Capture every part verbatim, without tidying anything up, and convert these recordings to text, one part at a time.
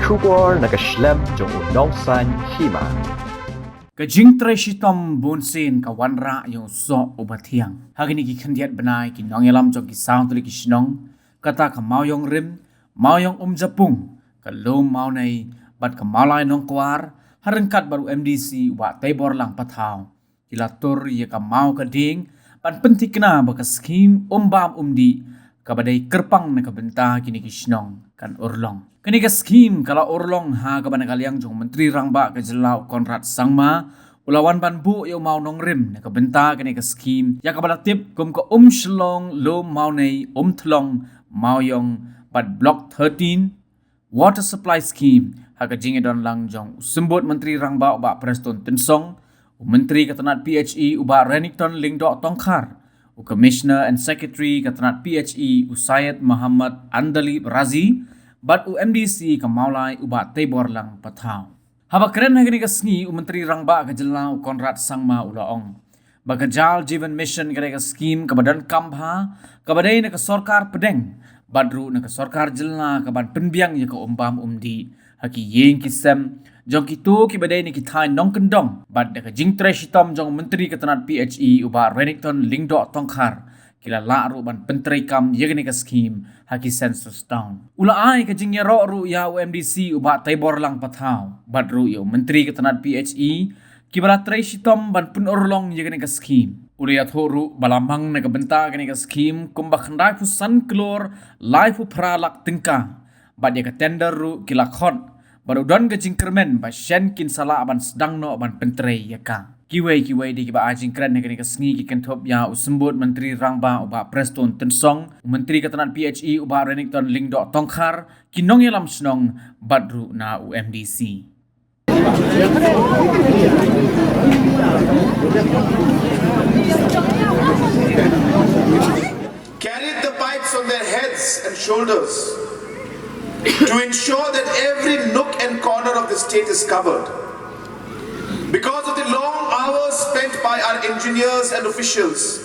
Khubor na ka shlem jong u nongsaiñ hima. Ka jingtrei shitom bunsien ka wanrah ïa u soh uba thiang. Ha kine ki khyndiat bnai ki nongïalam jong ki saw tylli ki shnong, kata ka Mawïong Rim, Mawïong Umjapung, ka Lum Mawnei, bad ka Mawlai Nongkwar, ha ryngkat bad u M D C u Bah Teiborlang Pathaw, ki la tur ïa ka maw ka dieng ban pynthikna ba ka skhim um bam um dih kaba dei kyrpang na ka bynta kine ki shnong kan urlong. Kane ka skhim ka la urlong ha kaba na ka liang jong u Myntri Rangbah ka jylla u Conrad Sangma u la wan ban buh ïa u maw nongrim na ka bynta kane ka skhim, ïa kaba la tip kum ka Umshlong Lum Mawnei Umthlong Mawïong bad Block thirteen Water Supply Scheme, ha ka jingïadon lang jong u Symbud Myntri Rangbah u Bah Prestone Tynsong, u Myntri ka tnat P H E u Bah Renikton Lyngdoh Tongkhar, u Commissioner and Secretary ka tnat P H E u Syed Mohammad Andalib Razi, bad u M D C ka Mawlai u Bah Teiborlang Pathaw. Haba kren ha kane ka sngi, u Myntri Rangbah ka jylla u Conrad Sangma u la ong ba ka Jal Jeevan Mission ka dei ka skhim kaba donkam bha, kaba dei na ka sorkar pdeng bad ruh na ka sorkar jylla, kaban pynbiang ïa ka um bam um dih ha ki ïing ki sem jong kito kiba dei na ki thaiñ nongkyndong. Bad da ka jingtrei shitom jong u Myntri ka tnat P H E u Bah Renikton Lyngdoh Tongkhar, ki la lah ruh ban pyntreikam ïa kane ka skhim ha ki census town. U la ai ka jingïaroh ruh ïa u M D C u Bah Teiborlang Pathaw bad ruh ïa u Myntri ka tnat P H E, kiba la trei shitom ban pynurlong ïa kane ka skhim. U la ïathuh ruh ba la mang na ka bynta kane ka skhim kumba khyndaiphew san klur laiphew phra lak tyngka, bad ïa ka tender ruh ki la khot, bad u don ka jingkyrmen ba shen kin sa lah ban sdang noh ban pyntrei ïa ka. Kiwei kiwei de kiba ai jingkren ha kane ka sngi ki kynthup ïa u Symbud Myntri Rangbah u Bah Prestone Tynsong, u Myntri ka tnat P H E u Bah Renikton Lyngdoh Tongkhar, ki nongïalam shnong bad ruh na u M D C. Carried the pipes on their heads and shoulders to ensure that every nook and corner of the state is covered. Because of the long hours spent by our engineers and officials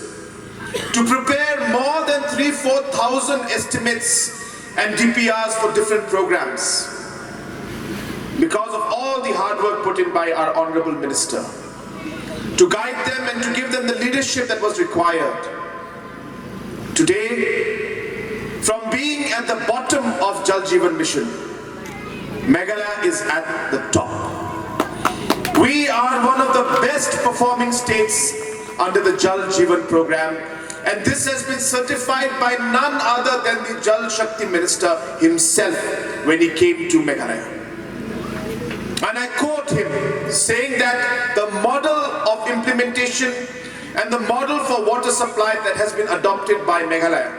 to prepare more than three, four thousand estimates and D P Rs for different programs, because of all the hard work put in by our Honorable Minister to guide them and to give them the leadership that was required. Today, from being at the bottom of Jal Jeevan Mission, Meghalaya is at the top. We are one of the best performing states under the Jal Jeevan program, and this has been certified by none other than the Jal Shakti Minister himself when he came to Meghalaya. And I quote him saying that the model of implementation and the model for water supply that has been adopted by Meghalaya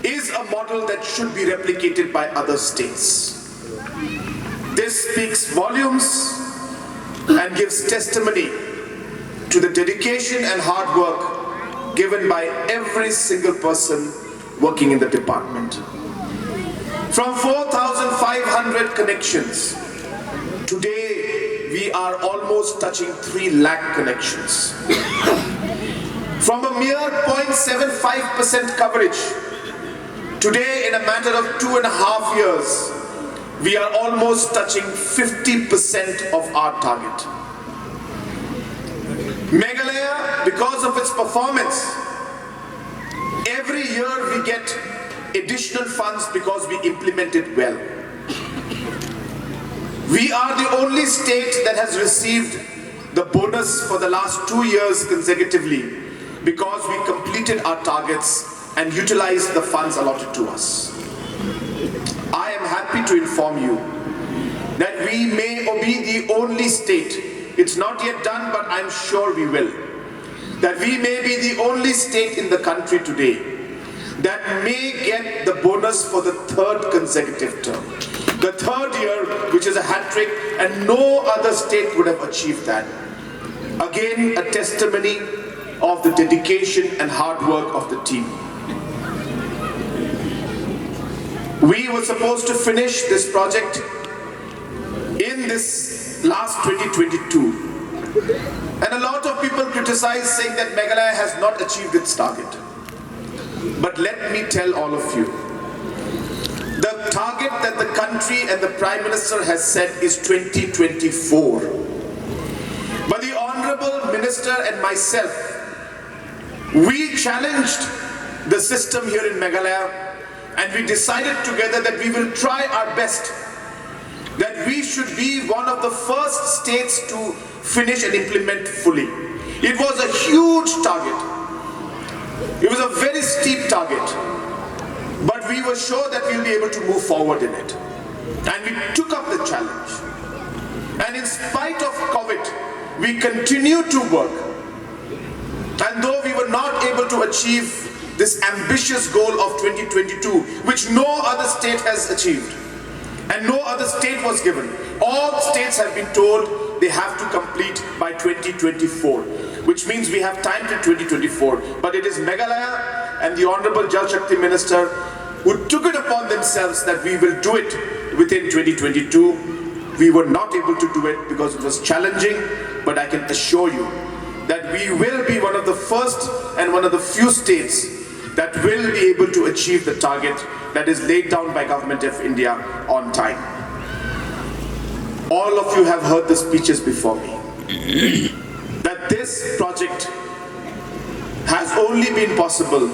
is a model that should be replicated by other states. This speaks volumes and gives testimony to the dedication and hard work given by every single person working in the department. From four thousand five hundred connections, today we are almost touching three lakh connections. From a mere point seven five percent coverage, today, in a matter of two and a half years, we are almost touching fifty percent of our target. Meghalaya, because of its performance, every year we get additional funds because we implement it well. We are the only state that has received the bonus for the last two years consecutively because we completed our targets and utilized the funds allotted to us. I am happy to inform you that we may be the only state, it's not yet done, but I'm sure we will, that we may be the only state in the country today that may get the bonus for the third consecutive term. The third year, which is a hat trick, and no other state would have achieved that. Again, a testimony of the dedication and hard work of the team. We were supposed to finish this project in this last twenty twenty-two. And a lot of people criticize, saying that Meghalaya has not achieved its target. But let me tell all of you, the target that the country and the Prime Minister has said is twenty twenty-four. But the Honorable Minister and myself, we challenged the system here in Meghalaya, and we decided together that we will try our best, that we should be one of the first states to finish and implement fully. It was a huge target. It was a very steep target. But we were sure that we'll be able to move forward in it. And we took up the challenge. And in spite of COVID, we continued to work. And though we were not able to achieve this ambitious goal of twenty twenty-two, which no other state has achieved, and no other state was given, all states have been told they have to complete by twenty twenty-four, which means we have time till twenty twenty-four. But it is Meghalaya and the Honorable Jal Shakti Minister who took it upon themselves that we will do it within twenty twenty-two. We were not able to do it because it was challenging, but I can assure you that we will be one of the first and one of the few states that will be able to achieve the target that is laid down by Government of India on time. All of you have heard the speeches before me. That this project has only been possible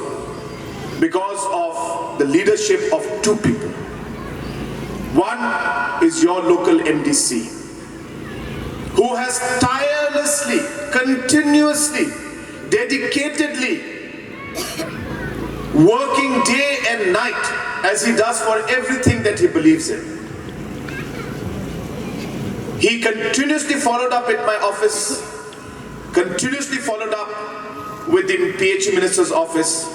because of the leadership of two people. One is your local M D C, who has tirelessly, continuously, dedicatedly working day and night as he does for everything that he believes in. He continuously followed up at my office, continuously followed up with the P H E Minister's office,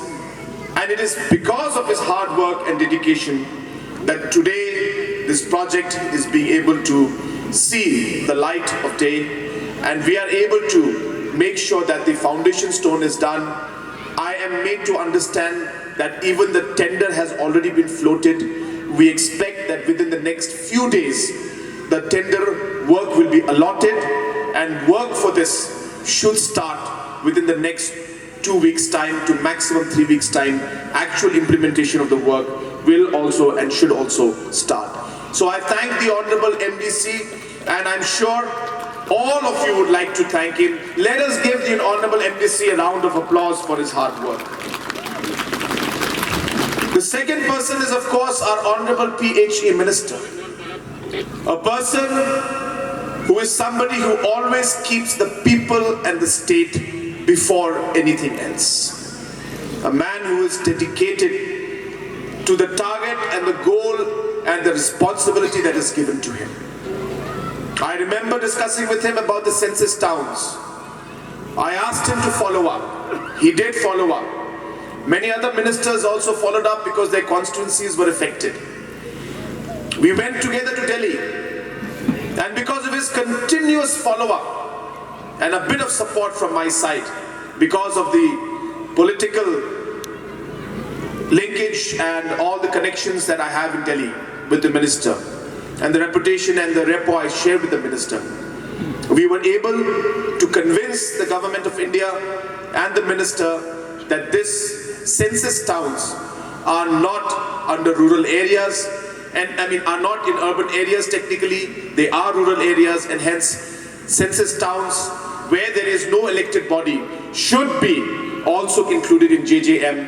and it is because of his hard work and dedication that today this project is being able to see the light of day, and we are able to make sure that the foundation stone is done. I am made to understand that even the tender has already been floated. We expect that within the next few days, the tender work will be allotted and work for this should start within the next two weeks' time to maximum three weeks' time. Actual implementation of the work will also and should also start. So I thank the Honorable M D C, and I'm sure all of you would like to thank him. Let us give the Honorable M D C a round of applause for his hard work. The second person is, of course, our Honorable P H E Minister, a person who is somebody who always keeps the people and the state before anything else. A man who is dedicated to the target and the goal and the responsibility that is given to him. I remember discussing with him about the census towns. I asked him to follow up. He did follow up. Many other ministers also followed up because their constituencies were affected. We went together to Delhi, and because of his continuous follow up and a bit of support from my side, because of the political linkage and all the connections that I have in Delhi with the minister, and the reputation and the rapport I share with the minister, we were able to convince the government of India and the minister that this census towns are not under rural areas, and I mean, are not in urban areas technically, they are rural areas, and hence census towns where there is no elected body should be also included in J J M.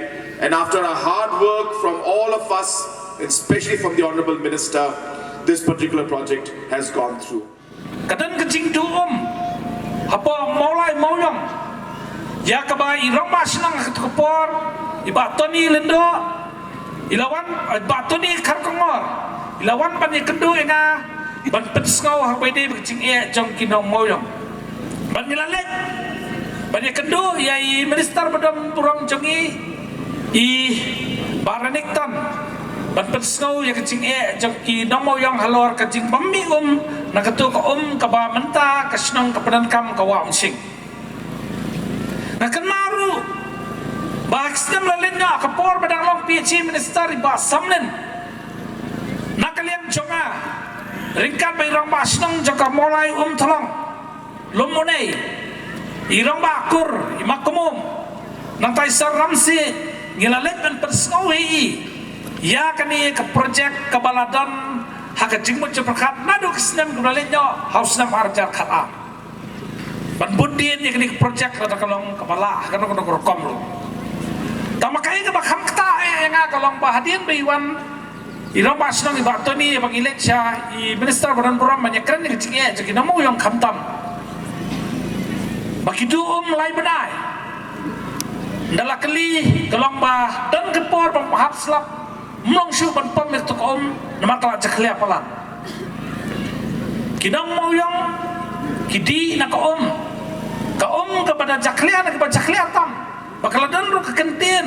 And after a hard work from all of us, especially from the Honorable Minister, this particular project has gone through. Ka don ka jingduh um hapoh Mawlai Mawiong, ïa kaba i Rangbah Shnong ha katu ka por i Bah Tony Lyngdoh i la wan, eh, Bah Tony Kharkongor i la wan ban ïakynduh ïa nga ban pynsngew ha kaba ïadei bad ka jingeh jong ki nong Mawiong. Bad ngi la leit ban ïakynduh ïa i Minister ba dang burom jong ngi, i Bah Renikton, ban pynsngew ïa ka jingeh jong ki nong Mawiong halor ka jingbym mih um na katu ka um kaba mynta ka shnong ka pyndonkam ka Wah Umshing. Nga kynmaw ruh ba ha ka snem la leit noh, ka por ba dang long P H E Minister i Bah Samlin, na ka liang jong nga, ryngkat bad i Rangbah Shnong jong ka Mawlai Umthlong, Lum Unei, i Rangbah Kur, i Makmum, nangta i Sir Ramsey, ngi la leit ban pynsngew ïa i ïa kane ka project kaba la don Ha ka jingmut jingpyrkhat naduh ka snem kaba la leit noh ha u snem arhajar khatar ban bud dien ïa kane ka project, lada ka long kaba lah ha kano kano ka rukom ruh. Tang ma kaei kaba kham ktah ïa nga ka long ba hadien ba i wan i rangbah shnong i Bah Tony, ba ngi leit sha i minister ba don burom ban ïakren ïa ka jingeh jong ki nongmawïong khamtam, ba ki duh um lai bnai. Ynda la kylli ka long ba don ka por ba ym hap slap, ym long shuh ban pom ïa kato ka um namar ka la jakhlia palat. Ki nongmawïong ki dih na ka um, ka um kaba da jakhlia na kaba jakhlia tam, ba ka la don ruh ka kyntien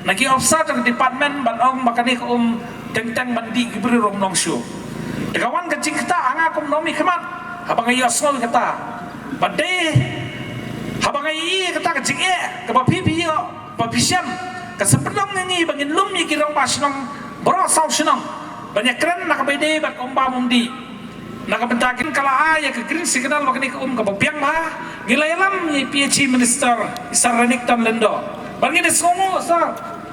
na ki officer jong ka department ban ong ba kane ka um teng teng ban dih ki briew ruh ym long shuh. Te ka wan ka jingktah ha nga kum u nongmihkhmat haba nga ïohsngew ïa kata. Bad dei haba nga ïohi ïa kata ka jingeh kaba phi phi ïoh, ba phi shem, ka sa pynlong ïa ngi ba ngin lum ïa ki rangbah shnong baroh saw shnong ban ïakren na kaba ïadei bad ka um bam um dih. Na ka bynta kane ka la ai ïa ka green signal ba kane ka um kaba biang bha. Ngi la ïalam ïa i P H E minister, i Sir Renikton Lyngdoh, ba ngi da sngewnguh, sir,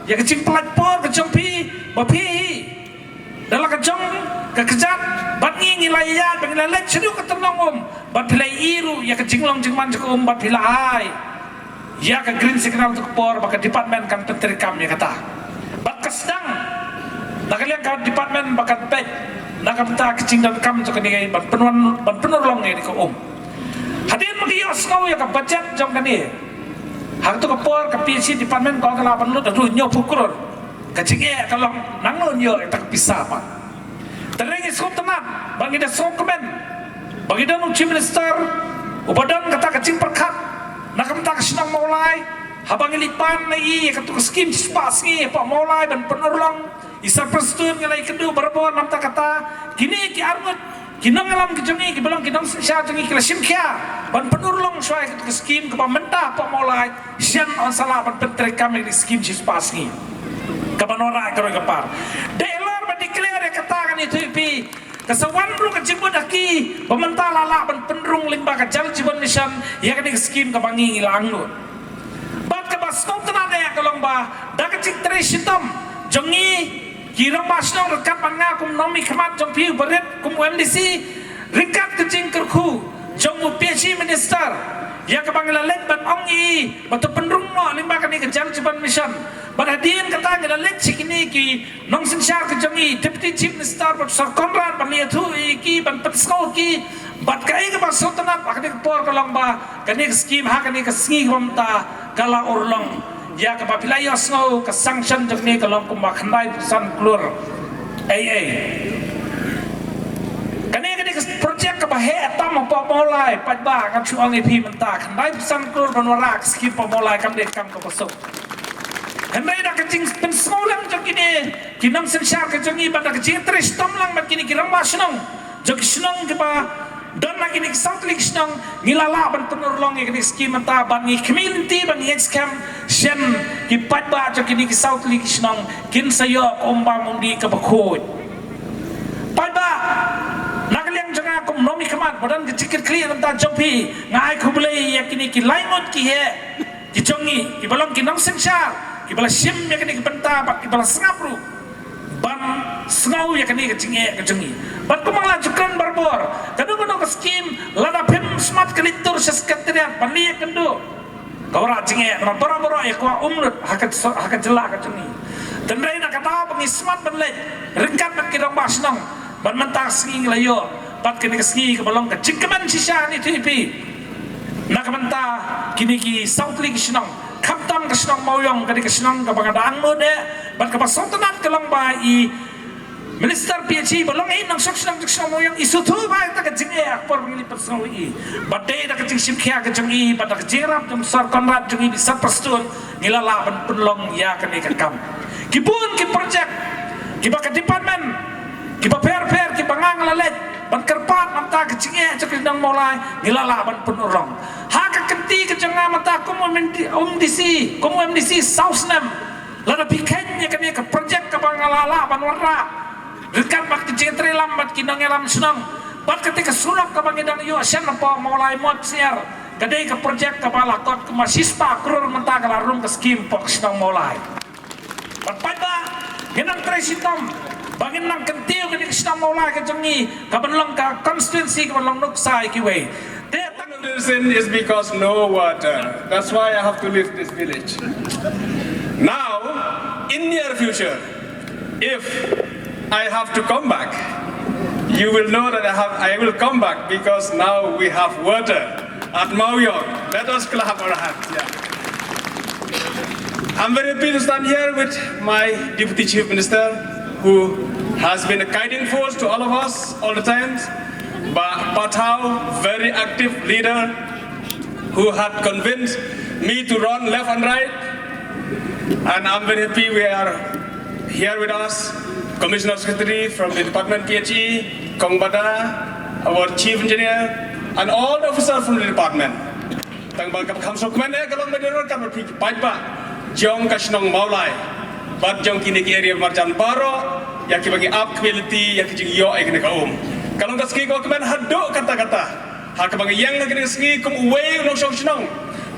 ïa ka jingpynlait por ka jong phi, ba phi hi da la ka jong ka kjat bad ngi, ngi la ïaid ba ngi la leit shaduh ka tnong um, bad phi la ïohi ruh ïa ka jinglong jingman jong ka um, bad phi la ai ïa ka green signal, to ka por ba ka department kan pyntreikam ïa kata. Bad ka sdang na ka liang ka department ba kan peit na ka bynta ka jingdonkam jong kane ban pynwan, ban pynurlong ïa kane ka um. Hadien ba ngi ïohsngew ïa ka budget jong kane, ha kato ka por ka P H E department ka ong ka lah ban lut haduh hynñiewphew klur. Ka jingeh ka long nangno ïoh ïa kata ka pisa pat. Te ngi sngewtynnat ba ngi da sngewkmen ba ngi don u Chief Minister uba don kata ka jingpyrkhat na ka bynta ka shnong Mawlai. Haba ngi leit pan na i ïa kato ka skim shispah sngi hapoh Mawlai ban pynurlong, i Sir Prestone ngi la ïakynduh barabor na ka bynta kata. Kine ki arngut ki nongïalam ki jong ngi, kiba long ki nongsynshar jong ngi, ki la shim khia ban pynurlong shuwa ïa kato ka skim kaba mynta hapoh Mawlai shen yn sa lah ban pyntreikam ïa kane ka skim shispah sngi. Kaba nora ka roi ka par. Dei lor ba declare ïa kata, kane to ïa phi, ka sa wan ruh ka jingmut ha ki ba mynta la lah ban pynrung lyngba ka Jal Jeevan Mission ïa kane ka skim kaba ngi, ngi la angnud. Bad kaba sngewtynnat ïa ka long ba da ka jingtrei shitom jong ngi ki rangbah shnong ryngkat bad nga kum u nongmihkhmat jong phi uba rit kum u M D C, ryngkat ka jingkyrkhu jong u P H E minister, ïa kaba ngi la leit ban ong ïa i ba to pynrung noh lyngba kane ka Jal Jeevan Mission. Bad hadien kata ngi la leit sha kine ki nongsynshar ka jong i, Deputy Chief Minister bad Sir Conrad, ban ïathuh ïa ki, ban pynsngew ïa ki. Bad kaei kaba sngewtynnat ha kane ka por ka long ba kane ka skim ha kane ka sngi kaba mynta ka la urlong. Ïa kaba phi la ïohsngew ka sanction jong kane ka long kumba khyndaiphew san klur. Ei, ei. Kane, kane ka project kaba heh tam hapoh Mawlai, paidbah, ngan shu ong ïa phi mynta, khyndaiphew san klur ban wanrah ka skim hapoh Mawlai kam dei kam kaba suk. Hynrei da ka jingpynsngew lang jong kine ki nongsynshar ka jong ngi bad da ka jingtrei shitom lang bad kine ki rangbah shnong jong ki shnong kiba don ha kine ki saw tylli ki shnong, ngi la lah ban pynurlong ïa kane ka skim mynta bad ngi khmih lynti bad ngi ngeit skhem shen ki paidbah jong kine ki saw tylli ki shnong kin sa ïoh ka um bam um dih kaba khuid. Paidbah, na ka liang jong nga kum u nongmihkhmat ba don ka jingkitkhlieh na ka bynta jong phi, nga ai khublei ïa kine ki lai ngut ki heh ki jong ngi, kiba long ki nongsynshar, kiba la shim ïa kane ka bynta bad kiba la sngap ruh ban sngew ïa kane ka jingeh ka jong ngi. Bad kumba nga la ju kren barabor, kano kano ka skim, lada phim smat ka leit tur sha Secretariat ban leit ïakynduh, ka wanrah jingeh namar baroh baroh ïa kwah um lut ha ka, ha ka jylla ka jong ngi. Hynrei na ka daw ba ngi smat ban leit ryngkat bad ki rangbah shnong, bad mynta ka sngi ngi la ïoh bad kane ka sngi kaba long ka jingkmen shisha hangne to ïa phi na ka bynta kine ki saw tylli ki shnong, khamtam ka shnong Mawïong, kane ka shnong kaba nga dang mut eh. Bad kaba sngewtynnat ka long ba i Minister P H E ba long i nongshong shnong jong ka shnong Mawïong i sngewthuh bha ïa kata ka jingeh ha ka por ba ngi leit pynsngew ïa i. Bad dei da ka jingshim khia ka jong i bad da ka jingïarap jong u Sir Conrad jong i, bad u Sir Prestone, ngi la lah ban pynlong ïa kane ka kam. Ki bun ki project kiba ka department kiba pher pher kiba nga, nga la leit ban kyrpad na ka bynta ka jingeh jong ka shnong Mawlai, ngi la lah ban pynurlong. Ha ka kynti ka jong nga mynta kum u M D, M D C, kum u M D C saw snem, lada phi kheiñ ïa kane ka project kaba nga la lah ban wanrah ryngkat bad ka jingtreilang bad ki nongïalam shnong, bad kata ka surok kaba ngi dang ïoh shen hapoh Mawlai Mawsyiar, ka dei ka project kaba la kot kumba shispah klur, mynta ka la rung ka skim hapoh ka shnong Mawlai. Bad paidbah, ngin nang trei shitom Ba ngin nang kyntiew kane ka shnong Mawlai ka jong ngi, ka ban long ka constituency ka ban long nuksa ïa kiwei. Te one of the reason is because no water. That's why I have to leave this village. Now, in near future, if I have to come back, you will know that I have I will come back because now we have water at Mawiong. Let us clap our hands. Yeah. I'm very happy to stand here with my Deputy Chief Minister, who has been a guiding force to all of us all the times. Bah Pathao, very active leader, who had convinced me to run left and right. And I'm very happy we are here with us, Commissioner Secretary from the department P H E, Kong Bada, our Chief Engineer, and all the officers from the department. Tang ba ka kham suk mane ka long ba dei ka ba phi paidbah jong ka shnong Mawlai bad jong kine ki area marjan baroh ïa ki ba ngi ap kmie lynti ïa ki jingïoh ïa kane ka um. Ka long ka sngi ka kmen haduh katta katta. Ha kaba nga ïeng ha kane ka sngi kum uwei u nongshong shnong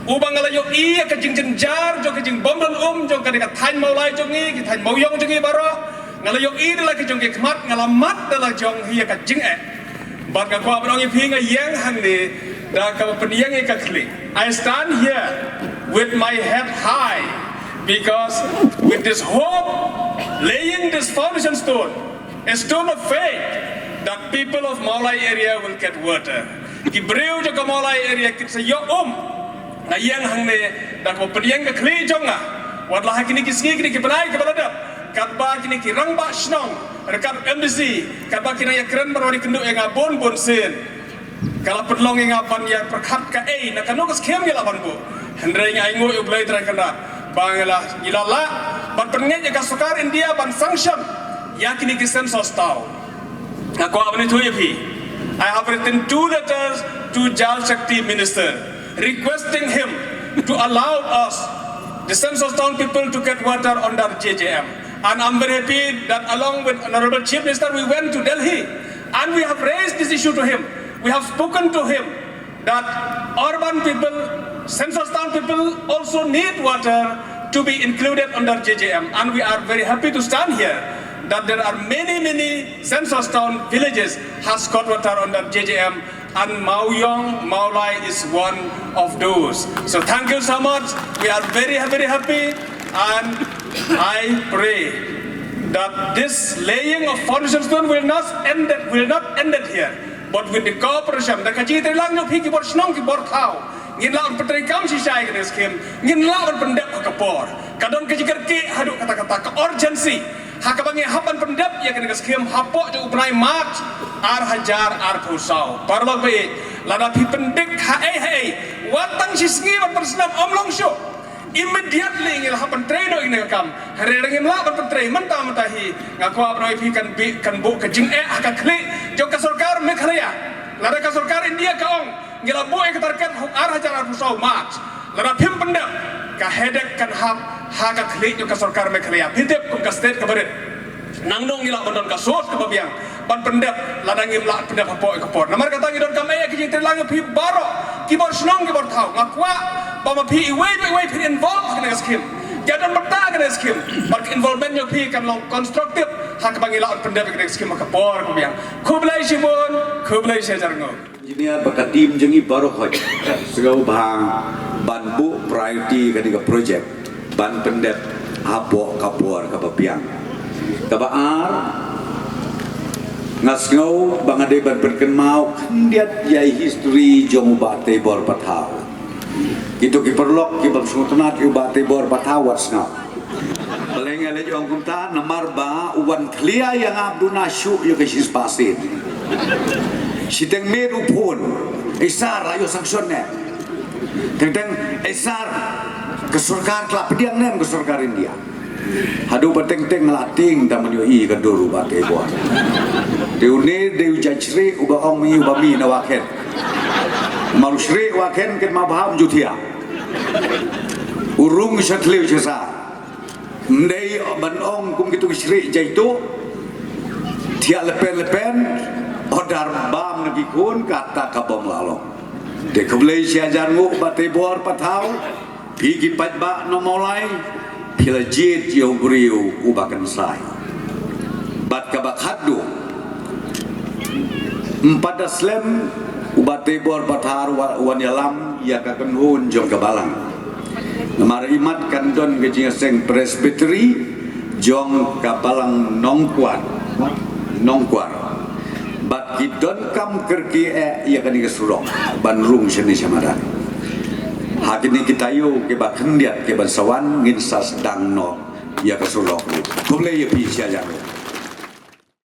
uba nga la ïohi ïa ka jingjynjar jong ka jingbym don um jong kane ka thaiñ Mawlai jong ngi, ki thaiñ Mawiong jong ngi baroh. Nga la ïohi da la ki jong ki khmat, nga la mad da la jong hi ïa ka jingeh. Bad nga kwah ban ong ïa phi nga ïeng hangne da kaba pynïeng ïa ka khlieh. I stand here with my head high because with this hope, laying this foundation stone, a stone of faith that people of Mawlai area will get water. Ki briew jong ka Mawlai area kin sa ïoh um. Nga ïeng hangne da kaba pynïeng ka khlieh jong nga. Wat la ha kine ki sngi kine ki bnai kiba la dep, katba kine ki rangbah shnong ryngkat M D C, katba ki nang ïakren ban wan ïakynduh ïa nga bun bun sien, ka la pynlong ïa nga ban ïa pyrkhat kaei na kano ka skhim ngi lah ban buh. Hynrei nga ainguh ïa U Blei Trai Kynrad ba ngi la, ngi la lah ban pynngeit ïa ka sorkar India ban sanction ïa kine ki census town. Nga kwah ban ïathuh ïa phi, I have written two letters to Jal Shakti Minister requesting him to allow us, the census town people, to get water under J J M. And I'm very happy that along with Honorable Chief Minister, we went to Delhi and we have raised this issue to him. We have spoken to him that urban people, census town people also need water to be included under J J M. And we are very happy to stand here that there are many, many census town villages has got water under J J M, and Mawiong, Mawlai is one of those. So thank you so much. We are very, very happy, and I pray that this laying of foundation stone will not end it, will not end it here. But with the cooperation, da ka jingtreilang jong phi ki bor shnong ki bor thaw, ngin lah ban pyntreikam shisha ïa kane ka skhim, ngin lah ban pyndep ha ka por. Ka don ka jingkyrkieh haduh katta katta, ka urgency ha kaba ngi hap ban pyndep ïa kane ka skhim hapoh jong u bnai March ar hajar arphew saw. Paralok ba ïeit, lada phi pyndik haei haei, wat tang shi sngi ban pynsnam ym long shuh. Immediately ngi la hap ban trei noh ïa kane ka kam. Hynrei lada ngim lah ban pyntrei mynta mynta hi, nga kwah ban ong ïa phi kan bih, kan buh ka jingeh ha ka khlieh jong ka sorkar Meghalaya. Lada ka sorkar India ka ong ngi la buh ïa ka target ha u ar hajar arphew saw March, lada phim pyndep, ka headache kan hap ha ka khlieh jong ka sorkar Meghalaya. Phi tip kum ka state kaba rit, nangno ngi lah ban don ka source kaba biang ban pyndep lada ngim lah pyndep hapoh ïa ka por. Namar kata ngi donkam eh ïa ki jingtreilang ïa phi baroh ki bor shnong ki bor thaw. Nga kwah ba ma phi iwei pa iwei phin involve ha kane ka skhim. Ïa don bynta ha kane ka skhim bad ka involvement jong phi kan long constructive ha kaba ngi lah ban pyndep ïa kane ka skhim ha ka por kaba biang. Khublei shibun, khublei shihajar nguh. Engineer bad ka team jong ngi baroh hoi, sngewbha ban buh priority kane ka project ban pyndep hapoh ka por kaba biang. Kaba ar, nga sngew ba nga dei ban pynkynmaw khyndiat ïa i history jong u Bah Teibor Pathaw. Kito ki paralok kiba sngewtynnat ïa u Bah Teibor Pathaw wat sngew. Balei nga leit ong kumta? Namar ba u wan khlieh ïa nga ba duna shuh ïa ka shispah sien. Shiteng miet u phone, "Ei sir, la ïoh sanction ne?" Teng teng, "Ei sir, ka sorkar ka la pdiang ne em ka sorkar India?" Haduh ba teng teng nga la tieng tang ban ïohi ka dur u Bah Teibor. Te une dei u jait shrieh uba ong ma ngi uba mih na Wahkhen. Namar u shrieh Wahkhen kynmaw bha um ju thiah. U rung sha thliew sha sar. Ym dei ban ong kum kito ki shrieh jaituh, thiah lepen lepen, order bam na ki khun, kata ka bym lah long. Te khublei shihajar nguh Bah Teibor Pathaw, phi ki paidbah na Mawlai, phi la jied ïa u briew uba kynsai. Bad ka Khadduh. Ym pat da slem u Bah Teibor Pathar u wan ïalam ïa ka kynhun jong ka balang. Namar imat kan don ka jingïaseng Presbytery jong ka balang Nongkwar. Nongkwar. Bad ki donkam kyrkieh ïa kane ka surok ban rung shane sha madan. Ha kine ki taïew kiba khyndiat kiban sa wan ngin sa sdang noh ïa ka surok. Khublei ïa phi shihajar.